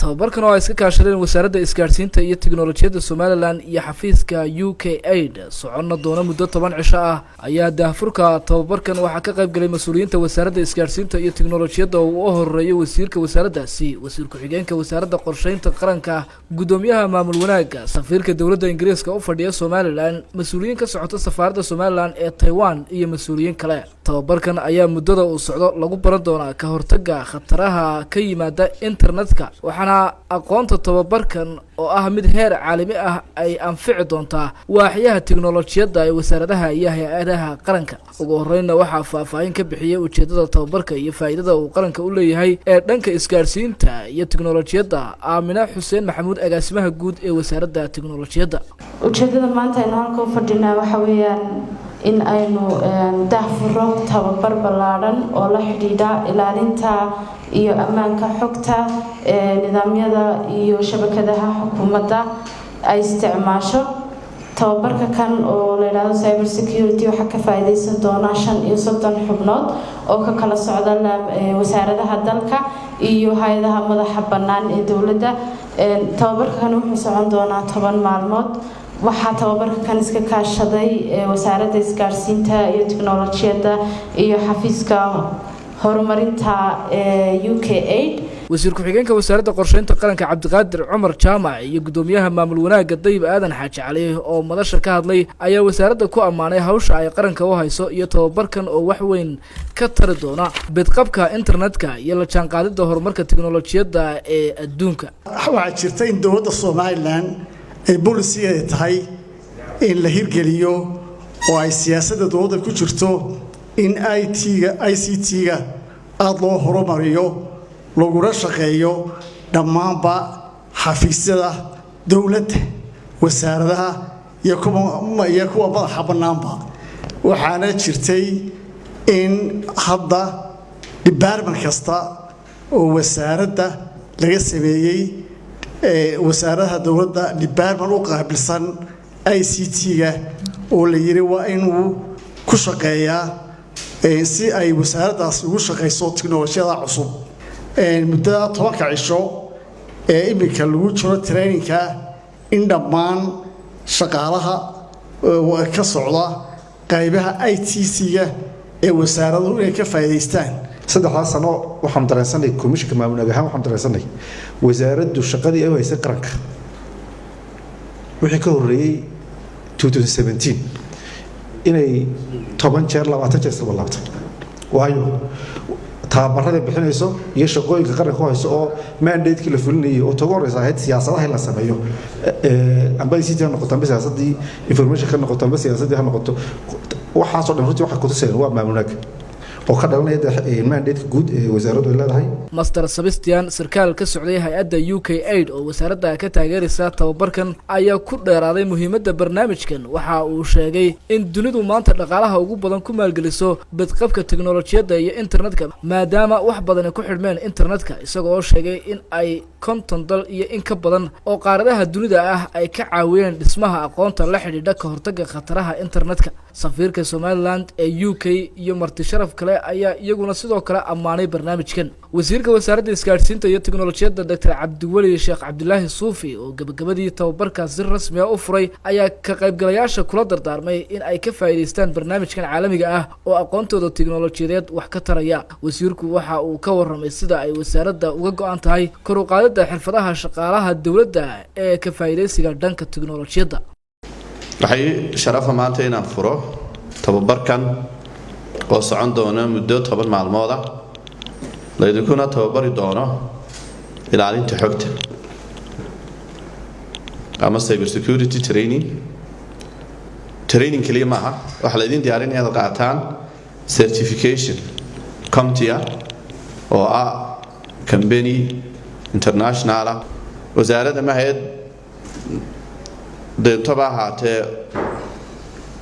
Tababarkan oo ay iska kaashadeen Wasaaradda Isgaadhsiinta iyo Tiknolojiyadda Somaliland iyo xafiiska UKAID, soconna doona muddo 10 cisho ah, ayaa daahfurka tababarkan waxaa ka qayb galay mas-uuliyiinta Wasaaradda Isgaadhsiinta iyo Tiknolojiyadda oo uu u horeeyay wasiirka wasaaraddaasi, wasiir ku-xigeenka Wasaaradda Qorsheynta Qaranka, guddoomiyaha maamul wanaagga, safiirka dowladda Ingiriiska u fadhiya Somaliland, mas-uuliyiin ka socota safaaradda Somaliland ee Taiwan iyo mas-uuliyiin kale. Tababarkan ayaa muddada uu socdo lagu baran doonaa ka hortagga khataraha ka yimaada internetka, waxaana aqoonta tababarkan oo ah mid heer caalami ah ay anfici doontaa waaxyaha tiknolojiyadda ee wasaaradaha iyo hay-adaha qaranka. Ugu horeynna waxaa faahfaahin ka bixiyey ujeedada tababarka iyo faa'iidada uu qaranka u leeyahay ee dhanka isgaadhsiinta iyo tiknolojiyadda Aamina Xuseen Maxamuud, agaasimaha guud ee Wasaaradda Tiknolojiyadda. Ujeedada maanta aynu halka u fadhinaa waxa weeyaan in aynu daahfuro tababar ballaadhan oo la xidhiidha ilaalinta iyo ammaanka xogta nidaamyada iyo shabakadaha xukuumadda ay isticmaasho. Tababarka kan oo la yidhaahdo cyber security waxaa ka faa-iideysan doona 35 xubnood oo ka kala socda wasaaradaha dalka iyo hay-adaha madaxa bannaan ee dowladda. Tababarka kan wuxuu socon doonaa 10 maalmood. Waxaa tababarka kan iska kaashaday Wasaaradda Isgaarsiinta iyo Tiknolojiyadda iyo xafiiska horumarinta UKAID. Wasiir ku-xigeenka Wasaaradda Qorsheynta Qaranka, Cabdiqaadir Cumar Jaamac, iyo guddoomiyaha maamul wanaagga, Dayib Aadan Xaaji Cali, oo madasha ka hadlay ayaa wasaaradda ku ammaanay hawsha ay qaranka u hayso iyo tababarkan oo wax weyn ka tari doona bidqabka internetka iyo la jaanqaadida horumarka tiknolojiyadda ee adduunka. Waxaa jirta in dowladda Somaliland ay policy-geeda tahay in la hirgeliyo oo ay siyaasadda dowladda ku jirto in IT-ga, ICT-ga aada loo horumariyo, lagula shaqeeyo dhammaanba xafiisyada dowladda, wasaaradaha iyo kuwa madaxa bannaanba. Waxaana jirtay in hadda department kasta oo wasaaradda laga sameeyey, wasaaradaha dowladda, department u qaabilsan ICT-ga oo la yidhi waa inuu ku shaqeeyaa si ay wasaaraddaasi ugu shaqayso tiknolojiyada cusub. Muddada 10-ka cisho ee iminka lagu jiro training-ka, in dhammaan shaqaalaha ka socda qaybaha ICT-ga ee wasaaraduhu inay ka faa'iidaystaan. 3-daas sano waxaanu dareensanay, komishinka maamul ahaan waxaanu dareensanay, wasaaraddu shaqadii ay u haysay qaranka wixii ka horreeyey 2017 inay 10 jeer, 20 jeer isla laabtay, waayo tababarada bixinayso iyo shaqooyinka qaranka u hayso oo mandate-kii la fulinayay oo togu horeysa ahayd siyaasadaha in la sameeyo, amba ICT ha noqoto, amba siyaasadii information ka noqoto, amba siyaasadii ha noqoto, waxaasoo dhan runtii waxay kutusayaan waa maamul wanaag oo ka dhalanaya mandate guud ee wasaaraddu ay leedahay. Master Sebastian, sarkaal ka socday hay-adda UKAID oo wasaaradda ka taageeraysa tababarkan, ayaa ku dheeraaday muhiimadda barnaamijkan. Waxa uu sheegay in dunidu maanta dhaqaalaha ugu badan ku maalgeliso badqabka teknolojiyadda iyo internetka, maadaama wax badani ku xidhmeen internetka, isaga oo sheegay in ay 50 dal iyo in ka badan oo qaaradaha dunida ah ay ka caawiyeen dhismaha aqoonta la xidhiidha ka hortagga khataraha internetka. Safiirka Somaliland ee UK iyo marti sharaf kale ayaa iyaguna sidoo kale ammaanay barnaamijkan. Wasiirka Wasaaradda Isgaadhsiinta iyo Teknolojiyadda, Doctor Cabdiweli Sheekh Cabdilaahi Suufi, oo gebagabadii tababarkaas si rasmi ah u furay, ayaa ka qaybgalayaasha kula dardaarmay in ay ka faa'iidaystaan barnaamijkan caalamiga ah oo aqoontooda teknolojiyadeed wax ka taraya. Wasiirku waxa uu ka warramay sida ay wasaaradda uga go-an tahay kor u qaadidda xirfadaha shaqaalaha dowladda ee ka faa'iidaysiga dhanka teknolojiyadda. Waxay sharafa maanta inaan furo tababarkan oo socon doona muddo 10 maalmood ah, laydinkuna tababari doono ilaalinta xogta ama cyber security training. Training keliya maaha, waxaa laydin diyaarinaya inaad qaataan certification CompTIA oo ah company international ah. Wasaaradda ma hay-ad deentaba ahaatee,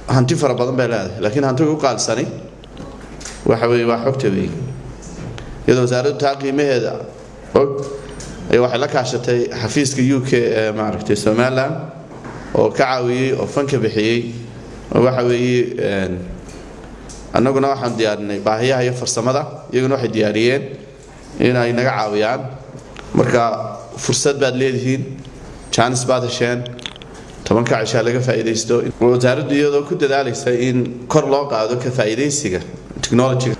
hanti fara badan bay leedahay, laakiin hantiga u qaalsani waxa weeye waa xogta weeye. Iyadoo wasaaraddu taa qiimaheeda og ay waxay la kaashatay xafiiska UK ee maaragtay Somaliland oo ka caawiyey oo fanka bixiyey. Waxa weeye, annaguna waxaan diyaarinay baahiyaha iyo farsamada, iyaguna waxay diyaariyeen in ay naga caawiyaan. Marka Fursad baad leedihiin, jaanis baad hesheen, 10-ka cishaa laga faa'iidaysto. Wasaaraddu iyadoo ku dadaalaysa in kor loo qaado ka faa'iidaysiga technology,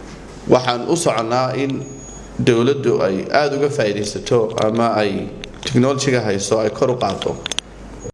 waxaan u soconnaa in dowladdu ay aada uga faa'iidaysato ama ay technology-ga hayso ay kor u qaado.